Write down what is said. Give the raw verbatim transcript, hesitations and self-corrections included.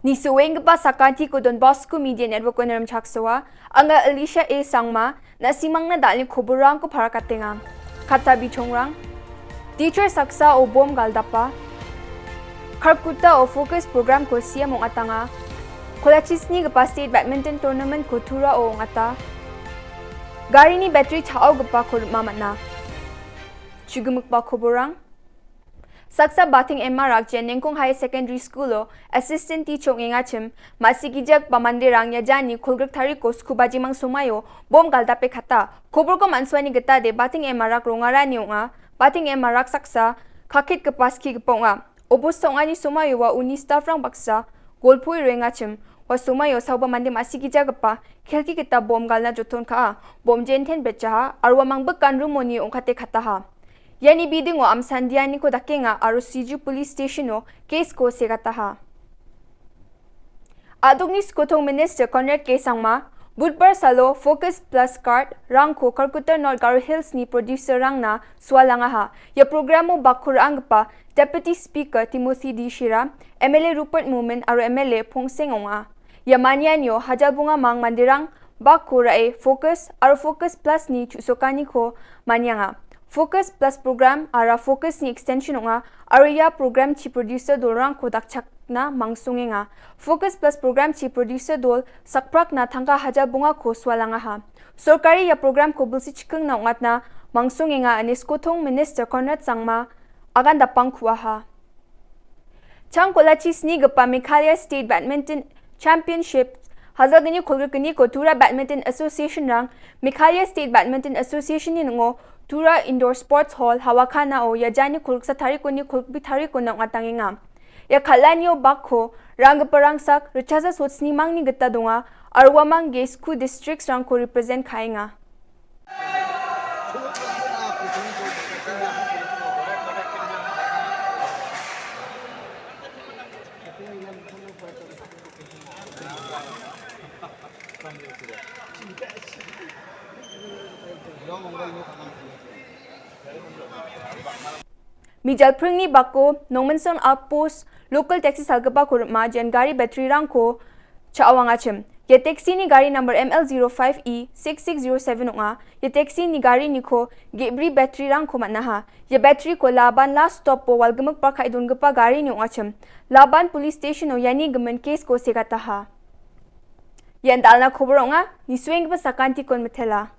Nisoenggipa sakantiko Don Bosco Media Network-o rimchaksoa. Anga Alicia A Sangma, na·simangna dal·ni koborrangko parakatenga. Katta bichongrang. Teacher saksao bom galdapa. Kharkutta-o Focus program-ko C M ong·atanga. Kolachis nigipa State Badminton Tournament-ko Tura-o ong·ata. Garini battery cha·ogipa kolima man·a. Chugimikba koborrang. Saksa Bating Emma Rakjen Nengkong Higher Secondary School-o assistant teacher ong·engachim, ma·sigijagipa manderang ia jani kolgrik tariko skubajimang somaio bom galdape kata. Koborko man·suani gitade Bating Emma Rak rongarani ong·a. Bating Emma Rak saksa kaketgipa skigipa ong·a. Obosta ong·ani somaio ua uni staff-rang baksa golpoe roengachim, ua somaio saoba mande ma·sigijagipa kelki gita bom galna joton ka·a. Bom jenten betjaha aro ua mangbikan rumoni ong·kate kataha. Iani bidingo amsandianiko dakenga aro Siju Police Station-o case-ko segataha. A·dongni skotong minister Conrad K Sangma, Budbar salo Focus Plus card-rangko Calcutta North Garo Hills-ni producer-rangna sualangaha. Ia programo bakko ra·anggipa Deputy Speaker Timothy D Shira, M L A Rupert Momin aro M L A Phongseng ong·a. Ia manianio hajalbonga mang manderang bakko ra·e Focus aro Focus Plus-ni chu·sokaniko manianga. Focus Plus program ara Focus-ni extension ong·a aro ia program-chi producer dolrangko dakchakna mangsongenga. Focus Plus program-chi producer dol sakprakna tangka hajalbongako sualangaha. Sorkari ia program-ko bilsi chikingna ong·atna mangsongenga ine skotong minister Conrad Sangma agan dapang ku·aha. Changkolachi snigipa Meghalaya State Badminton Championship hajalgni kolgrikgniko Tura Badminton Association-rang Meghalaya State Badminton Association-ni ning·o Tura Indoor Sports Hall Hawakanao ia jani kolgsa tarikoni kolgpi tarikona ong·atangenga. Ia kal·anio bakko ra·anggipa rangsak ritchasa sotsnimangni gita donga aro uamang gesku districts-rangko represent ka·enga. Mijalpringni bako Nongminsong Outpost local taxi salgipako rim·a, jean gari battery-rangko cha·awangachim. Ia taxi-ni gari number M L zero five E six six zero seven ong·a. Ia taxi-ni gariniko ge·bri battery-rangko man·aha. Ia battery-ko Laban last stop-o walgimikba ka·e dongipa garini ong·achim. Laban Police Station-o iani gimin case-ko segataha. Ian dalna kobor ong·a, nisuenggipa sakantikon mitela.